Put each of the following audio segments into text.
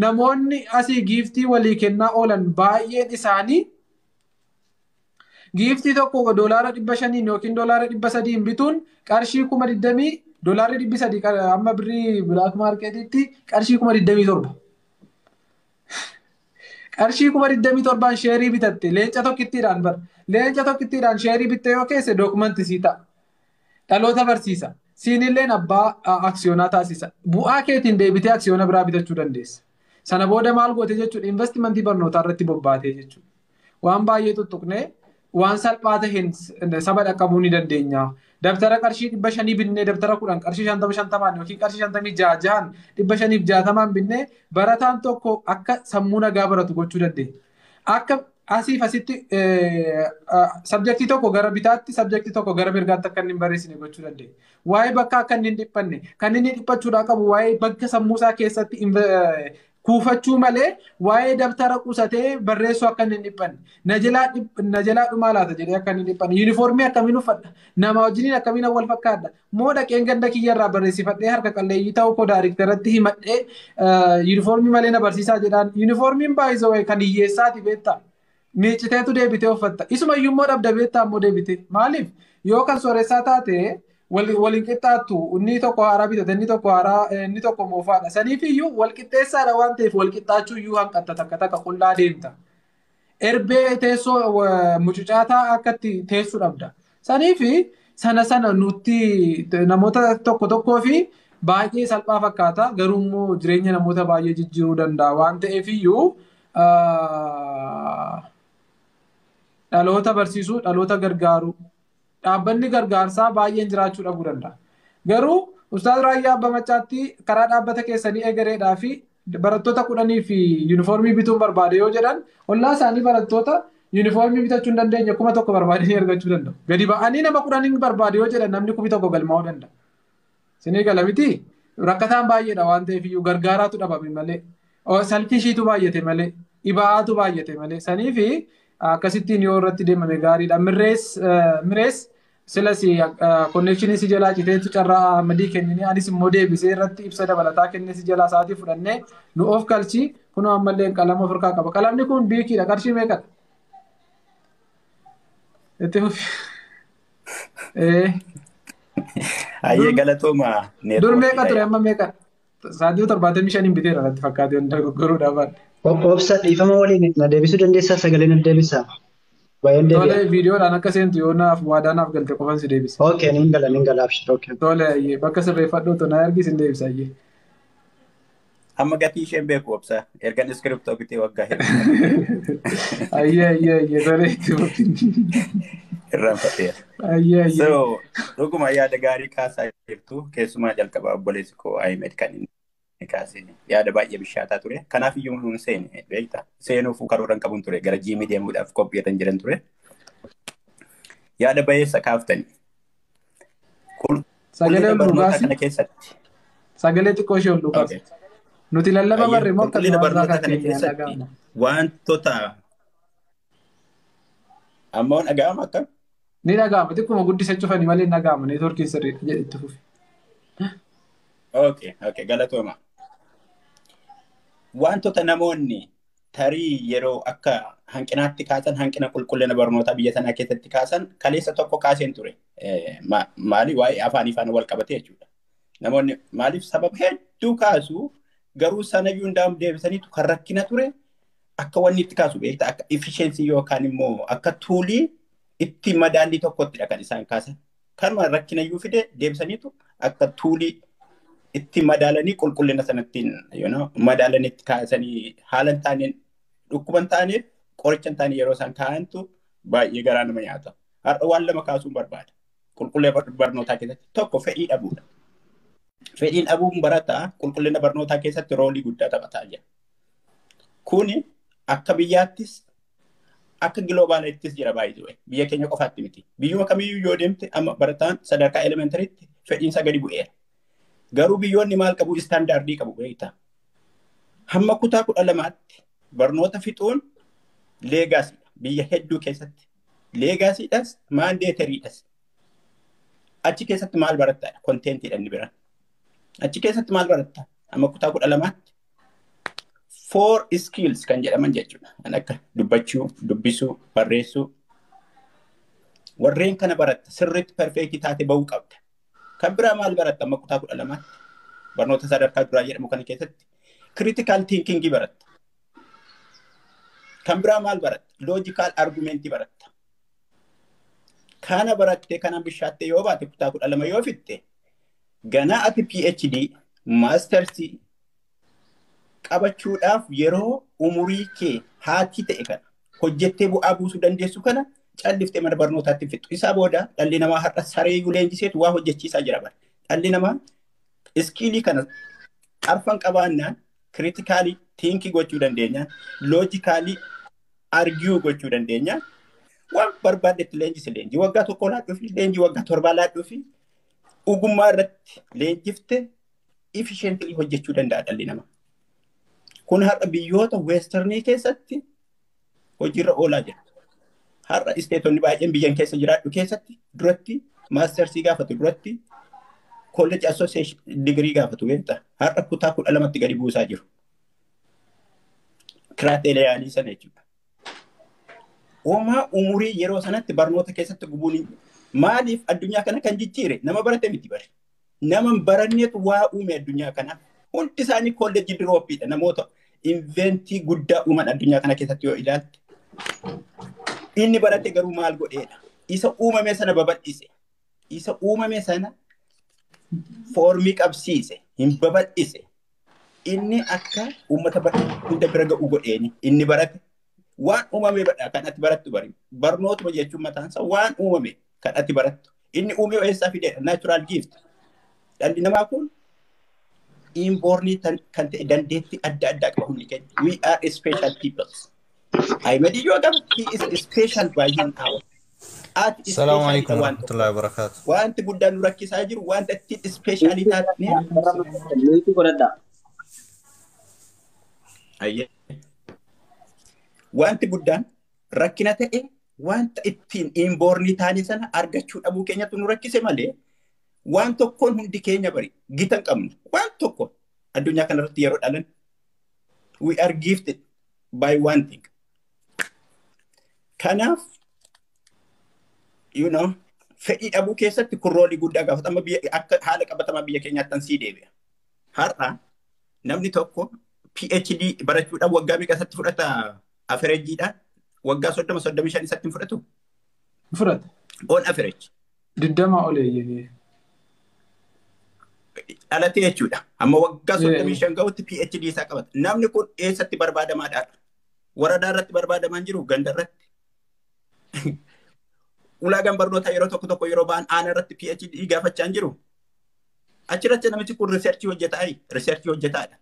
Namoonni asii giiftii walii kennaa oolan baay'een isaanii giiftii tokko $500 yookiin $300 bituun qarshii 20,000, $300 amma birrii black marketitti qarshii 27,000. Qarshii 27,000 sheerii bitatte leenca tokkittiidhaan bar. Leenca tokkittiidhaan sheerii bitte yoo keesse dookumantii sii ta'a. Dhaloota barsiisa. Siinilleen abbaa aksiyoonaa taasisa. Bu'aa keetiin deebitee aksiyoona biraa bitachuu dandeessa. Sana booda maal goote jechuudha, investimentii barnootaa irratti bobbaatee jechuudha. Waan baay'ee tuttuqnee waan salphaa ta'een saba dhaqqabuu ni dandeenya. Dabtara qarshii 500 binnee dabtara 10 qarshii 50 yookiin qarshii 56 560 binnee barataan tokko akka sammuu nagaa baratu gochuu dandeenya. Akka asiif asitti sabjektii tokko gara bitaatti, sabjektii tokko gara mirgaatti akka inni hin barreessine gochuu dandeenya. Waa'ee bakka akka inni hin dhiphanne, kan inni dhiphachuudhaa qabu waa'ee bakka sammuu isaa keessatti kuufachuu malee waa'ee dabtara qusatee barreessuu akka inni hin dhiphanne. Na jalaa dhumaa laata jedhee akka inni hin dhiphanne. Yuunifoormii akkamiin uffadha? Nama wajjiniin akkamiin wal fakkaadha? Moo dhaqeen ganda kiyyarraa barreessifadhee harka qalleeyyii ta'uu koo daariktaratti himadhee yuunifoormii malee na barsiisaa jedhaan. Yuunifoormiin baay'isoo kan hiyyeessaati beektaa? Miicciteetu deebitee uffatta. Isuma iyyuu immoo dhabda beektaa immoo deebitee. Maaliif? Yoo kan sooressaa taate waliin qixxaattu, inni tokko haaraa bitate, inni tokko haaraa, inni tokko moofaadha. Saniif iyyuu wal qixxeessaadha waan ta'eef wal qixxaachuu iyyuu hanqatta, takka takka qullaa deemta. Erbee teessoo mucucaataa akkatti teessuu dhabda. Saniif sana sana nutti namoota tokko tokkoo fi baay'ee salphaa fakkaata. Garuu immoo jireenya namoota baay'ee jijjiiruu danda'a waan ta'eef iyyuu dhaloota barsiisuu, dhaloota gargaaruu. Dhaabbanni gargaarsaa baay'een jiraachuu dhabuu danda'a. Garuu Ustaaz Raayyaa Abbaa Maccaatti karaa dhaabbata keessanii egereedhaa fi barattoota 10 fi yuunifoormii bituun barbaade yoo jedhan, ollaa isaanii barattoota yuunifoormii bitachuu hin dandeenye 1,000 barbaadanii argachuu danda'u. Gadi ba'anii nama 10 barbaade yoo jedhan namni 1,000 galmaa'uu danda'a. Sinii gala miti? Rakkataan baay'eedha waan ta'eef iyyuu gargaaraatu dhabame malee. Salfishiitu baay'ate malee. Dhibaa'aatu baay'ate malee. Saniifi akkasittiin yoo irratti deemame gaariidha. Mirees silas konnekshinii si jalaa citeetu carraa Ahmadii kenninee anis immoo deebisee irratti ibsa dabalataa kennee si jalaa sa'aatii fudhannee nu of galchi. Kunoo ammallee qalama ofirkaa qaba. Qalamni kun biikiidha. Qarshii meeqadha? Itti fufi. Hayyee galatooma. Dur meeqa ture, amma meeqadha? Sa'aatii 75 biteera natti fakkaate, hunda gurguruudhaaf baadhe. Obsa, dhiifama waliin, na deebisuu dandeessaa? Sagalee na deebisaa. Baay'een Tole, deebi'a. Viidiyoodhaan akka seentu yoo naaf waadaa naaf galte qofan si deebisa. Okay, nin gala, abshir. Okay. Tole, ayyee, bakka sirreeffadhu otoo na ergis hin deebisa, ayyee. Amma gatii isheen beeku, obsa. Ergan iskiriptoo bitee waggaa hedduu. Ayyee, ayyee, ayyee, tole, itti fufi. Irraanfateera. Ayyee, ayyee. So dhuguma yaada gaarii kaasaa jirtu. Keessumaa jalqaba obboleessi koo Ahmed kan inni kaase yaada baay'ee bishaataa ture. Kanaaf iyyuu nuun seene beekta. Seenuuf karoora hin qabun ture. Gara jiimii deemuudhaaf qophiirra jiran ture. Yaada bayeessa kaaftani. Sagalee Qulqullina ol barnootaa dhugaasi. kana keessatti. Sagalee xiqqoo ishee ol dhugaasi. Nuti lallaba barre moo Qulqullina akkasuma barnootaa irraa kana kan keessatti dhaga'ama. wantoota amma waan dhaga'ama akkam? Ni dhaga'ama, xiqquma guddisa cufanii malee hin dhaga'ama, neetwoorkiin sirriidha jedhe, itti fufi. Okay, galatooma. Wantoota namoonni tarii yeroo akka hanqinaatti kaasan, hanqina qulqullina barnootaa biyya sanaa keessatti kaasan, kaleessa tokko kaaseen ture. Maali, waa'ee afaanii faana wal qabate jechuudha. Namoonni maaliif sababa hedduu kaasu, garuu sanayyuu hundaa'uun deebisaniitu kan rakkina ture akka wanni itti kaasu beektaa, akka efficiency yookaan immoo akka toolii itti madaallii tokkottidha kan isaan kaasan. Kanuma rakkinayyuu fide deebisaniitu akka toolii itti madaalanii qulqullina sanattiin madaalanii itti kaasanii, haala hin taaneen, dhukkuba hin taaneef qoricha hin taane yeroo isaan kaa'antu baay'ee garaa nama nyaata. Har'a waan lama kaasuun barbaada. Qulqullina barnootaa keessatti tokko fedhii dhabuudha. Fedhiin dhabuun barataa qulqullina barnootaa keessatti roolii guddaa taphataa jira. Kuni akka biyyaattis akka globalaittis jira baay'ee. Biyya keenya qofaatti miti. Biyyuma kamiyyuu yoo deemte amma barataan sadarkaa elementariitti fedhiinsa gadi bu'eera. Garuu biyyoonni maal qabu? Istaandaardii qabu beektaa. Hamma kutaa 12tti barnoota fixuun legacydha. Biyya hedduu keessatti. Legacydhas, mandatorydhas. Achi keessatti maal barattaadha? Contentiidha inni biraan. Achi keessatti maal baratta? Amma kutaa 12tti. Four skills kan jedhaman jechuudha. Kan akka dubbachuu, dubbisuu, barreessuu. Warreen kana baratta sirriitti perfect taate bahuu qabda. Kan biraa maal baratta amma kutaa 12tti? Barnoota sadarkaa duraa jedhamu kana keessatti critical thinking baratta. Kan biraa maal baratta? Logical argument baratta. Kana barattee kana bishaattee yoo baate kutaa 12 yoo fitte ganaa ati PhD, Masters qabachuudhaaf yeroo umurii kee haatii ta'e kana hojjettee bu'aa buusuu dandeessu kana calliftee mana barnootaatti fixxu. Isaa booda dhalli namaa har'a sareeyyuu leenjiseetu waa hojjechiisaa jira bara. Dhalli namaa skill kana arfan qabaannaan critically think gochuu dandeenya, logically argue gochuu dandeenya. Waan barbaaddetti leenjisi leenjii waggaa 1 laadhuu fi leenjii waggaa 7 laadhuu fi ogummaa irratti leenjifte efficiently hojjechuu danda'a dhalli namaa. Kun har'a biyyoota westernii keessatti hojiirra oolaa jira. Har'a isteetonni baay'een biyyan keessa jiraadhu keessatti duratti mastersii gaafatu duratti college association degree gaafatu beektaa. Har'a kutaa 12tti gadi buusaa jiru. Criteria sana jechuudha. Uumaa umurii yeroo sanatti barnoota keessatti gubuun maaliif addunyaa kana kan jijjiire nama barate miti bare. Nama baranneetu waa uume addunyaa kana. Hundi isaanii college dropiidha namoota inventii guddaa uuman addunyaa kana keessatti yoo ilaalte. Inni barate garuu maal godheedha? Isa uumame sana babal'ise. Isa uumame sana foormii qabsiise, hin babal'ise. Inni akka uummata hunda bira ga'u godheeni. Inni barate waan uumame badha kan ati barattu bari. Barnootuma jechuun mataan isaa waan uumame kan ati barattu. Inni uume eessaa fideedha? Natural gift. Dhalli namaa kun inborn kan ta'e dandeettii adda addaa qaba hundi keenya. We are special people. Ahmed yoo gaafate he is special by him power. Ati Assalamu alaikum warahmatullahi wabarakatuh. Wanti guddaan nu rakkisaa jiru wanta ittiin special taatne. Meetii godhadhaa. Ayyee. Wanti guddaan rakkina ta'e wanta ittiin inborn taane sana argachuu dhabuu keenyatu nu rakkise malee waan tokkoon hundi keenya bari gita hin qabnu. Waan tokko addunyaa kanarratti yeroo dhalan we are gifted by one thing. Kanaaf you know fedhii dhabuu keessatti kun roolii guddaa gaafata. Amma biyya akka haala qabatamaa biyya keenyaatti sii deebi'a. Har'a namni tokko PhD barachuudhaaf waggaa meeqa isatti fudhata averageiidhaan? Waggaa 30 35 isatti hin fudhatu? Fudhata. On average. 20 ol eeyyee. Dhalatee jechuudha. Amma waggaa 35 gahutti PhD isaa qabata. Namni kun eessatti barbaadamaadha? Waradaa irratti barbaadamaa hin jiru ganda irratti. Ulaagaan barnootaa yeroo tokko tokko yeroo ba'an aanaa irratti PhD gaafachaa hin jiru. Achirratti namichi kun researchii hojjetaa researchii hojjetaadha.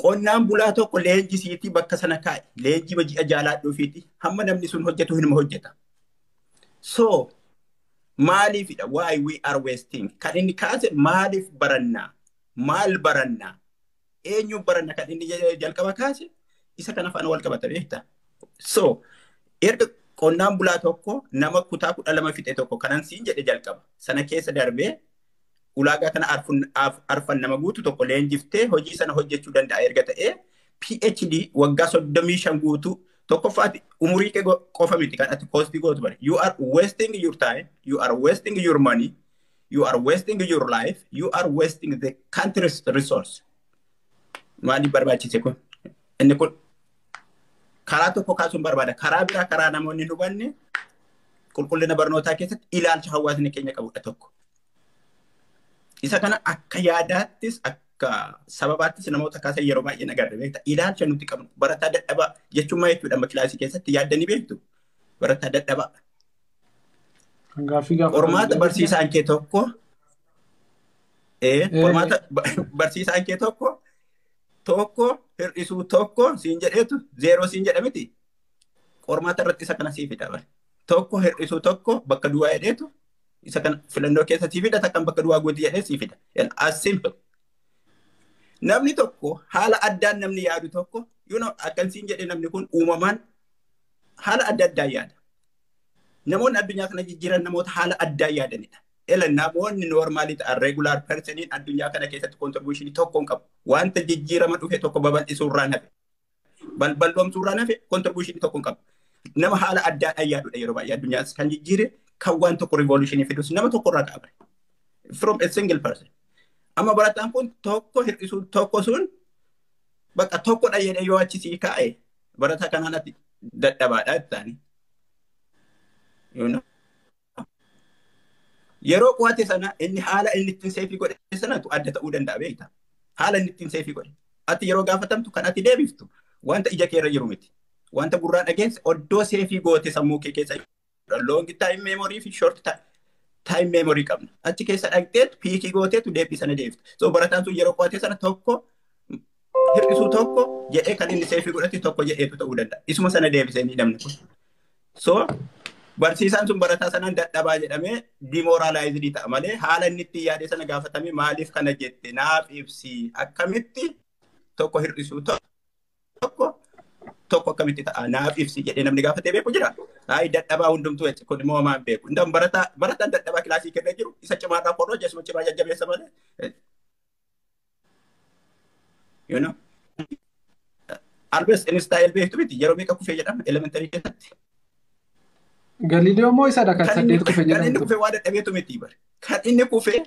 Qonnaan bulaa tokko leenjisiitii bakka sana kaa'e leenjii ji'a jaalaadhuufiiti hamma namni sun hojjetu hinuma hojjeta. So maaliifidha why we are wasting kan inni kaase maaliif barannaa maal barannaa eenyu baranna kan inni jalqaba kaase isa kana faana wal qabata beektaa. So erga qonnaan bulaa tokko nama kutaa 12 fixe tokko kanan siin jedhe jalqaba sana keessa darbee ulaagaa kana arfan nama guutu tokko leenjiftee hojii sana hojjechuu danda'a erga ta'ee PhD waggaa 35 guutuu tokkoffaati umurii kee qofa miti kan ati costii gootu bare. You are wasting your time, you are wasting your money, you are wasting your life, you are wasting the country's resource. Maaliif barbaachise kun? Inni kun karaa tokko kaasuun barbaada. Karaa biraa karaa namoonni hin hubanne qulqullina barnootaa keessatti ilaalcha hawaasni keenya qabudha tokko. Isa kana akka yaadaattis akka sababaattis namoota kaasan yeroo baay'ee nagarra beekta. Ilaalcha nuti qabnu barataa dadhabaa jechuun maal jechuudha amma kilaasii keessatti yaaddanii beektu barataa dadhabaa. Gaaffii gaafa. Qormaata barsiisaan kee tokko qormaata barsiisaan kee tokko tokko hir'isuu tokko siin jedheetu 0 siin jedha miti. Qormaata irratti isa kana sii fida bare. Tokko hir'isuu tokko bakka duwwaa jedheetu isa kana filannoo keessa sii fida takkan bakka duwwaa guuti jedhee sii fida. As simple. Namni tokko haala addaan namni yaadu tokko you know akkan siin jedhe namni kun uumamaan haala adda addaan yaada. Namoonni addunyaa kana jijjiiran namoota haala addaan yaadanidha. Ela namoonni normaalii ta'an regular personiin addunyaa kana keessatti contributionii tokko hin qabu. Wanta jijjiirama dhufe tokko babal'isuurraan hafe. Balballoomsuurraan hafe contributionii tokko hin qabu. Nama haala addaadhaan yaadudha yeroo baay'ee addunyaas kan jijjiire kan waan tokko revolutionii fidus nama tokkorraa qaba. From a single person. Amma barataan kun tokko hir'isuu tokko sun bakka tokkodha jedhee yoo achi sii kaa'e barataa kanaan ati dadhabaadha jettaani. Yeroo qo'ate sana inni haala inni ittiin save godhe sanatu adda ta'uu danda'a beekta. Haala inni ittiin save godhe. Ati yeroo gaafatamtu kan ati deebiftu wanta ija keerra jiru miti. Wanta gurraa dhageesse oddoo save goote sammuu kee keessa long time memory fi short time memory qabna. Achi keessa dhaqxeetu pick gooteetu deebii sana deebifta. So barataan sun yeroo qo'ate sana tokko hir'isuu tokko jedhee kan inni save godhate tokko jedheetu ta'uu danda'a. Isuma sana deebisee ni namni kun. So barsiisaan sun barataa sanaan dadhabaa jedhamee demoralized ta'a malee haala inni ittiin yaade sana gaafatame maaliif kana jette naaf ibsi akkamitti tokko hir'isuu tokko tokko akkamitti ta'a naaf ibsi jedhee namni gaafatee beeku jira. Hayi dadhabaa hundumtuu jecha kun immoo homaa hin beeku. Ndam barataan dadhabaa kilaasii keessa jiru isa cimaarraa korroo jesuma cimaa jajjabeessa malee. You know? Albert Einstein beektu miti yeroo meeqa kufee jedhama elementary keessatti. Galiiliyoo immoo isadha kan 8 kufe Kan inni jedhamtu. kufee waa dadhabeetu miti bare. Kan inni kufee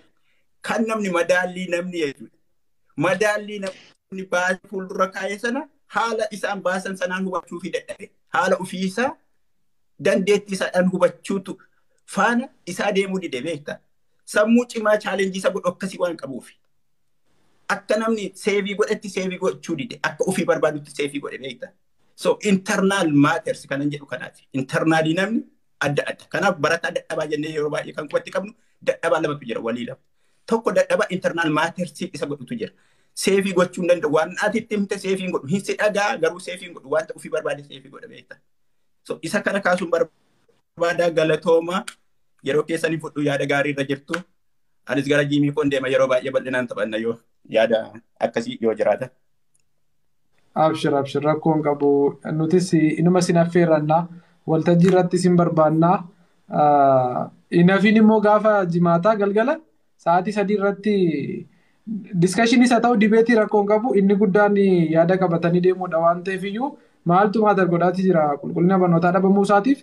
kan namni madaallii namni jechuudha. Madaallii namni baasee fuuldura kaa'e sana haala isaan baasan sanaan hubachuu fi dadhabe. Haala ofiisaa dandeettii isaadhaan hubachuutu faana isaa deemuu dide beekta. Sammuu cimaa challenge isa godhu akkasii waan qabuuf. Akka namni save godhetti save gochuu dide. Akka ofii barbaadutti save godhe beekta. So internal matters kanan jedhu kanaati. Internally namni adda adda. Kanaaf barataa dadhabaa jennee yeroo baay'ee kan qubatti qabnu dadhabaa lamatu jira walii lama. Tokko dadhabaa internal matters isa godhutu jira. Save gochuu hin danda'u. Waan ati itti himte save hin godhu. Hin si dhagaa garuu save hin godhu. Wanta ofii barbaade save godha beekta. So isa kana kaasuun barbaadaa galatooma yeroo keessanii fudhu yaada gaarii irra jirtu. Anis gara gym koon deema yeroo baay'ee bal'inaan taphanna yoo yaada akkasii yoo jiraata. Abshir abshir, rakkoo hin qabu. Nutis inuma sin affeerrannaa. Waltajjii irratti sin barbaannaa. Inafiin immoo gaafa jimaataa galgala sa'aatii 3 irratti discussionis haa ta'u debate rakkoo hin qabu. Inni guddaan yaada qabatanii deemuudha waan ta'eef iyyuu maaltu matter godhaati jira qulqullina barnootaa dhabamuu isaatiif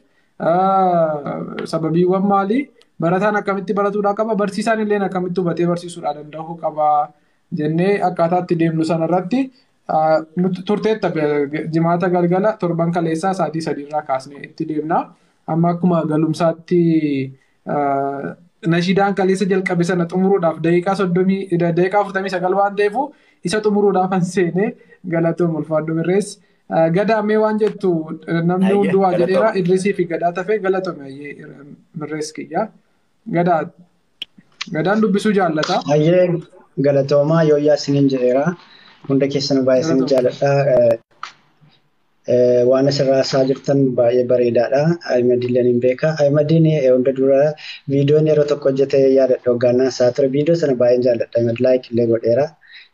sababiiwwan maalii, barataan akkamitti baratuudhaa qaba, barsiisaan illee akkamitti hubatee barsiisuudhaa danda'uu qaba jennee akkaataa itti deemnu sanarratti turteetta jimaata galgala torban kaleessaa sa'aatii 3 irraa kaasnee itti deemna. Amma akkuma galumsaatti nashiidaan kaleessa jalqabe sana xumuruudhaaf daqiiqaa 30 daqiiqaa 49 waan ta'eef isa xumuruudhaaf an seenee galatoom ulfaadhu mirrees. Gadaa mee waan jettu namni hunduu waa jedheera Idrisii fi gadaa tafee galatome mirrees kiyya. Gadaa gadaan dubbisuu jaallata. Hayyee galatoomaa yooyyaa isiniin jedheera. Hunda keessanuu baay'ee isin jaalladha. Waan asirraa haasaa jirtan baay'ee bareedaadha. Ahimadiillee ni beeka. Ahimadiin hunda dura viidiyoon yeroo tokko hojjetee yaadadha hoggaannaa isaa ture. Viidiyoo sana baay'een jaalladha. Ahimad like illee godheera.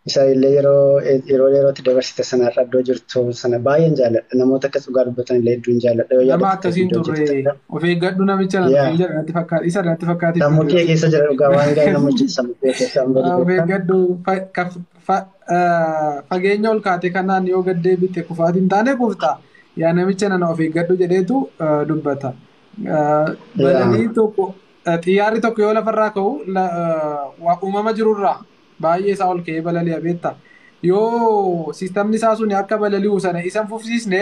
Isa illee yeroo yeroo yerootti dabarsite sanarra iddoo jirtu sana baay'een jaalladha. Namoota akkas dhugaa dubbatan illee hedduun jaalladha. Yoo Nama yaadatte akkasiin viidiyoo turre hojjete. Of eeggadhu namicha na jedha natti fakkaata. Isa natti fakkaate. Sammuu kee keessa jira dhugaa waan gaarii nama hojjetu sammuu kee keessa hin badu Of beektaa. eeggadhu fageenya ol kaate kanaan yoo gad deebite kufaatiin hin taane kufta. Yaa namicha nana of eeggadhu jedheetu dubbata. Balalii tokko xiyyaarri tokko yoo lafarraa ka'u uumama jirurraa baay'ee isaa ol ka'ee balali'a beekta. Yoo siistamni isaa sun akka balali'u sana isan fufsiisne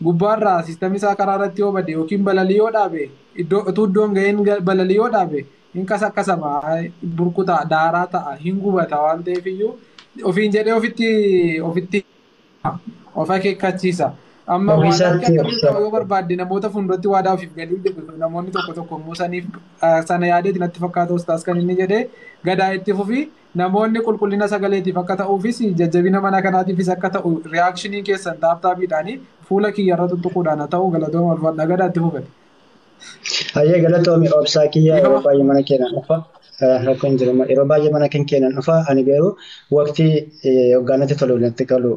gubbaarraa siistamni isaa karaa irratti yoo bade yookiin balalii yoo dhaabe iddoo utuu iddoon ga'een balalii yoo dhaabe hin kasakkasama burkutaa daaraa ta'a hin gubata waan ta'eef iyyuu ofiin jedhee ofitti ofitti of akeekkachiisa. Amma Ofii waadaan isaatti kee akkamii ta'uu yoo barbaadde namoota fuulduratti waadaa ofiif galii jedhu namoonni tokko tokko immoo saniif sana yaadeeti natti fakkaata ustaas kan inni jedhee gadaa itti fufi namoonni qulqullina sagaleetiif akka ta'uufis jajjabina mana kanaatiifis akka ta'u reaction keessan tap tapiidhaanii fuula kiyyarra tuttuquudhaan haa ta'u galatooma ulfaadhaa gadaa itti fufate. Hayyee galatoomi obsaa kiyya yeroo Dhiifama. baay'ee mana keenan dhufa. Rakkoo hin jiru. Yeroo baay'ee mana kan keenan dhufa. Ani garuu waqtii hoggaanatti tolu natti galu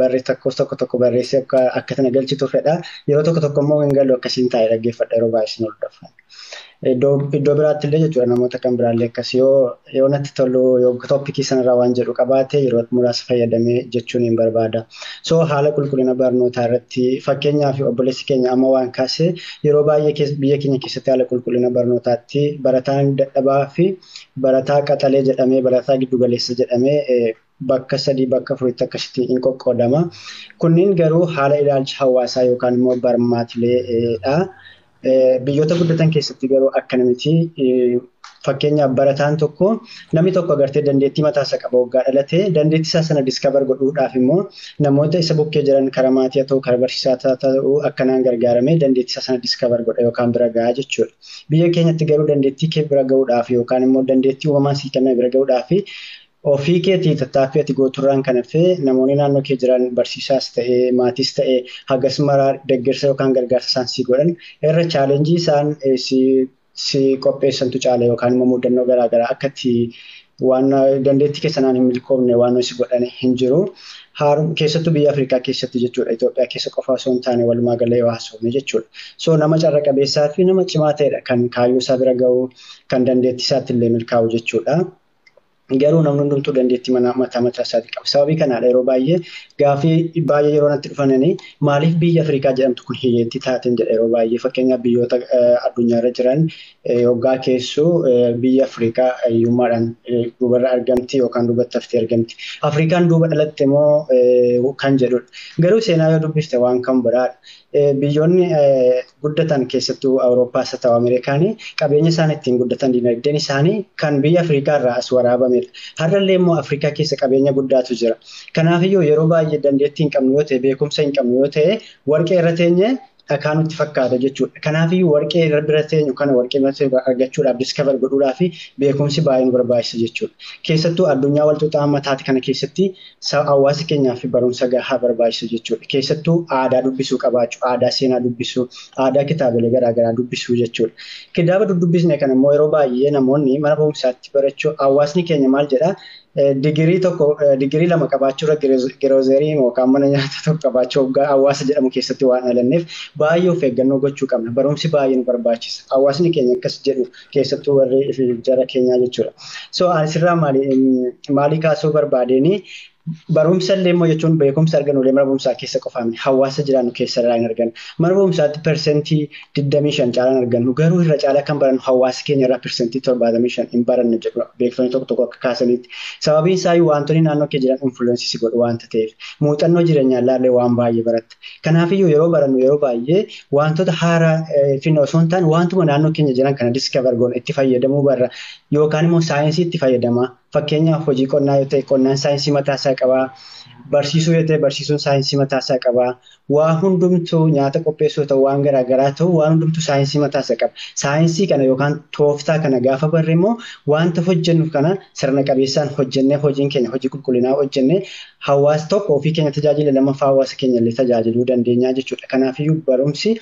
barree tokko tokko tokko barreessee akka akka tana galchitu fedha. Yeroo tokko tokko immoo hin galu akkasiin taa'ee dhaggeeffadha yeroo baay'ee isin hordofa. Iddoo biraatti illee jechuudha namoota kan biraallee akkas yoo natti tolu yoo topicii sanarraa waan jedhu qabaate yeroo muraasa fayyadamee jechuun hin barbaada. So haala qulqullina barnootaa irratti fakkeenyaaf obboleessi keenya amma waan kaase yeroo baay'ee biyya keenya keessatti haala qulqullina barnootaatti barataan dadhabaa fi barataa qaxalee jedhamee barataa giddugaleessa jedhamee bakka sadii bakka afuritti akkasitti hin qoqqoodama. Kunniin garuu haala ilaalcha hawaasaa yookaan immoo barmaatileedha. Biyyoota guddatan keessatti garuu akkana miti. Fakkeenyaaf barataan tokko namni tokko agartee dandeettii mataa isaa qaba waggaa dhalatee dandeettii isaa sana diskabar godhuudhaaf immoo namoota isa bukkee jiran karaa maatii haa ta'u karaa barsiisaa haa ta'u akkanaan gargaaramee dandeettii isaa sana diskabar godha yookaan bira gahaa jechuudha. Biyya keenyatti garuu dandeettii kee bira gahuudhaaf yookaan immoo dandeettii uumamaan sii kenname bira gahuudhaaf ofii keetii tattaaffii ati gooturraan kan hafe namoonni naannoo kee jiran barsiisaas ta'ee maatiis ta'ee hagas maraa deeggarsa yookaan gargaarsa isaan sii godhan irra chaalenjii isaan si qopheessantu caala yookaan immoo mudannoo garaagaraa akka itti waan dandeettii keessanaan hin milkoomne waan si godhan hin jiru. Keessattuu biyya Afrikaa keessatti jechuudha. Itoophiyaa keessa qofa osoo hin taane walumaa galee yoo haasofne jechuudha. So nama carra qabeessaa fi nama cimaa ta'edha kan kaayyoo isaa bira gahu kan dandeettii isaatti illee milkaa'u jechuudha. Garuu namni hundumtuu dandeettii mataa mataa isaatii qaba. Sababii kanaadha yeroo baay'ee gaafii baay'ee yeroo natti dhufananii maaliif biyya Afrikaa jedhamtu kun hiyyeettii taateen jedha yeroo baay'ee fakkeenyaaf biyyoota addunyaarra jiran hoggaa keessuu biyya Afrikaa hiyyummaadhaan duubarra argamti yookaan duubatti haftee argamti. Afrikaan duuba dhalatte moo kan jedhudha. Garuu seenaa yoo dubbiste waan kan biraadha. Biyyoonni guddatan keessattuu Awurooppaas haa ta'u Ameerikaanii qabeenya isaan ittiin guddatan dinagdeen isaanii kan biyya Afrikaa irraa as waraabamedha. Har'allee immoo Afrikaa keessa qabeenya guddaatu jira. Kanaafiyyuu yeroo baay'ee dandeettii hin qabnu yoo ta'e beekumsa hin qabnu yoo ta'e warqee irra teenye dhakaa nutti fakkaata jechuudha. Kanaafiyyuu warqee irra bira teenyu kana warqee argachuudhaaf diskavar godhuudhaaf beekumsi baay'ee nu barbaachisa jechuudha. Keessattuu addunyaa walxaxaa amma taate kana keessatti hawaasa keenyaaf barumsa gahaa barbaachisa jechuudha. Keessattuu aadaa dubbisuu qabaachuu, aadaa seenaa dubbisuu, aadaa kitaabilee garaagaraa dubbisuu jechuudha. Kitaaba dubbisne kana immoo yeroo baay'ee namoonni mana barumsaatti barachuu hawaasni keenya maal jedhaa digirii tokko digirii lama qabaachuu irra giroozerii yookaan mana nyaata tokko qabaachuu hawaasa jedhamu keessatti waan dhalanneef baay'ee of eeggannoo gochuu qabna. Barumsi baay'ee nu barbaachisa. Hawaasni keenya akkas jedhu keessattuu warri jara keenyaa jechuudha. So asirraa maalii kaasuu barbaadeenii barumsa illee immoo jechuun beekumsa argannu illee mana barumsaa keessa qofaa miti hawaasa jiraannu keessa irraa hin argannu. Mana barumsaatti 25% caalaan argannu garuu irra caalaa kan barannu hawaasa keenya irraa 75% hin barannu jedhu beektonni tokko tokko akka kaasanitti. Sababiin isaa wantoonni naannoo kee jiran influensii si godhu waanta ta'eef muuxannoo jireenyaa ilaallee waan baay'ee baratta. Kanaafiyyuu yeroo barannu yeroo baay'ee wantoota haaraa finna osoo hin taane wantuma naannoo keenya jiran kana diskavar goona itti fayyadamuu barra yookaan immoo saayinsii itti fayyadama. Fakkeenyaaf hojii qonnaa yoo ta'e qonnaan saayinsii mataa isaa qabaa. Barsiisuu yoo ta'e barsiisuun saayinsii mataa isaa qabaa. Waa hundumtuu nyaata qopheessuu ta'u waan garaagaraa ta'u waan hundumtuu saayinsii mataa isaa qaba. Saayinsii kana yookaan tooftaa kana gaafa barre immoo wanta hojjennu kana sirna qabeessaan hojjennee hojiin keenya hojii qulqullinaa hojjennee hawaasa tokko ofii keenya tajaajila lammaffaa hawaasa keenya illee tajaajiluu dandeenya jechuudha. Kanaafiyyuu barumsi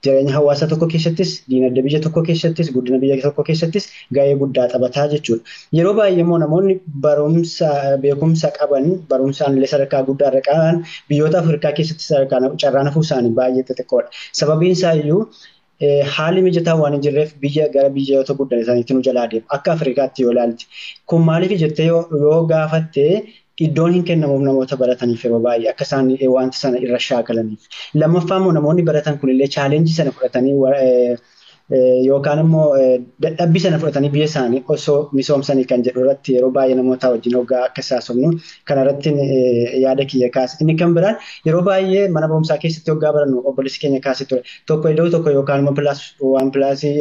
jireenya hawaasa tokko keessattis, diinagdee biyya tokko keessattis, guddina biyya tokko keessattis gahee guddaa taphataa jechuudha. Yeroo baay'ee immoo namoonni barumsa beekumsa qaban barumsaan illee sadarkaa guddaa irra qaban biyyoota Afrikaa keessatti sadarkaa carraan hafuu isaanii baay'ee xixiqqoodha. Sababiin isaa iyyuu haalli mijataa waan hin jirreef biyya gara biyyoota guddan isaaniitti nu jalaa deemu. Akka Afrikaatti yoo ilaalte. Kun maaliif jettee yoo gaafatte iddoon hin kennamuuf namoota barataniif yeroo baay'ee akka isaan wanta sana irra shaakalaniif. Lammaffaa immoo namoonni baratan kunillee chaalenjii sana fudhatanii yookaan immoo dadhabbii sana fudhatanii biyya isaanii osoo misoomsanii kan jedhu irratti yeroo baay'ee namoota wajjin hoggaa akka haasofnu kanarratti yaada kiyya kaasa. Inni kan biraan yeroo baay'ee mana barumsaa keessatti hoggaa barannu obboleessi keenya kaasee ture. Tokko iddoo tokko yookaan immoo pilaas waan pilaasii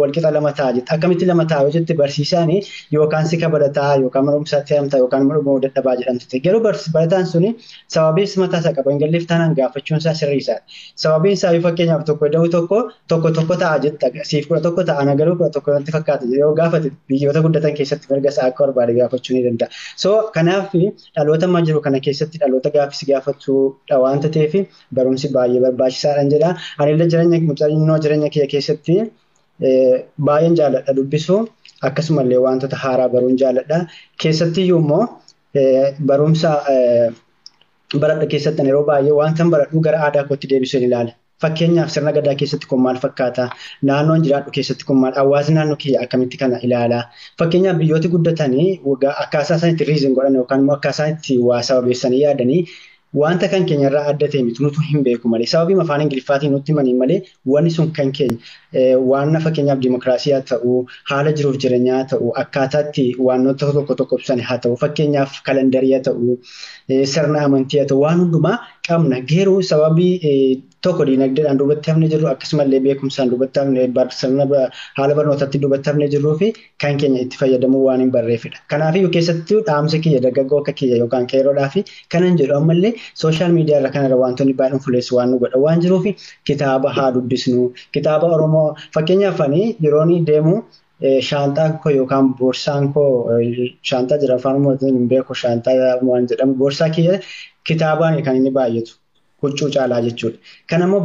walqixa lama ta'a jette. Akkamitti lama ta'a yoo jette barsiisaanii yookaan si kabalataa yookaan mana barumsaatti jedhamta yookaan immoo dhuguma dadhabaa jedhamte. Garuu barataan suni sababii mataa isaa qaba hin galleef taanaan gaafachuun isaa sirrii isaati. Sababiin isaa yoo fakkeenyaaf tokko iddoo tokko tokko tokko ta'a jetta. Siif 11 ta'a ana garuu 11 natti fakkaata yoo gaafate biyyoota guddatan keessatti mirga isaa akka barbaade gaafachuu ni danda'a. So kanaaf dhaloota ammaa jiru kana keessatti dhaloota gaaffii gaafachuudha waanta ta'eef barumsi baay'ee barbaachisaadha jedha. Ani illee jireenya mucannoo jireenya kiyya keessatti baay'een jaalladha dubbisuu akkasumallee wantoota haaraa baruun jaalladha. Keessattiyyuu immoo barumsa baradha keessatti yeroo baay'ee wanta baradhu gara aadaa kootti deebisuun ilaala. Fakkeenyaaf sirna gadaa keessatti kun maal fakkaata? Naannoon jiraadhu keessatti kun maal? Hawaasni naannoo kiyya akkamitti kana ilaala? Fakkeenyaaf biyyooti guddatanii akkaataa isaan itti reason godhan yookaan immoo akkaataa isaan itti waa sababeessanii yaadanii wanta kan keenya irraa adda ta'e miti nutu hin beeku malee. Sababii afaan Ingiliffaatiin nutti himanii malee wanni sun kan keenya waan fakkeenyaaf dimokiraasii haa ta'u, haala jiruuf jireenyaa haa ta'u, akkaataatti wantoota tokko tokko ibsan haa ta'u, fakkeenyaaf kalandarii haa ta'u, sirna amantii haa ta'u, waan hundumaa qabna. Garuu sababii tokko diinagdeedhaan duubatti hafne jirru akkasumallee beekumsaan duubatti hafne sirna haala barnootaatti duubatti hafne jirruu fi kan keenya itti fayyadamuu waan hin barreeffidha. Kanaafiyyuu keessattuu dhaamsa kiyya dargaggoo akka kiyya yookaan qeerroodhaa fi kanan jedhu ammallee social media irra kanarra wantoonni baay'een fuleessu waan nu godha waan jiruuf kitaaba haa dubbisnu. Kitaaba Oromoo fakkeenyaaf ani yeroon deemu shaantaan koo yookaan borsaan koo shaantaa jedhama afaan Oromootiin hin beeku shaantaa waan jedhamu borsaa kiyya kitaabaan kan inni baay'atu. Huccuu caalaa jechuudha. Kanammoo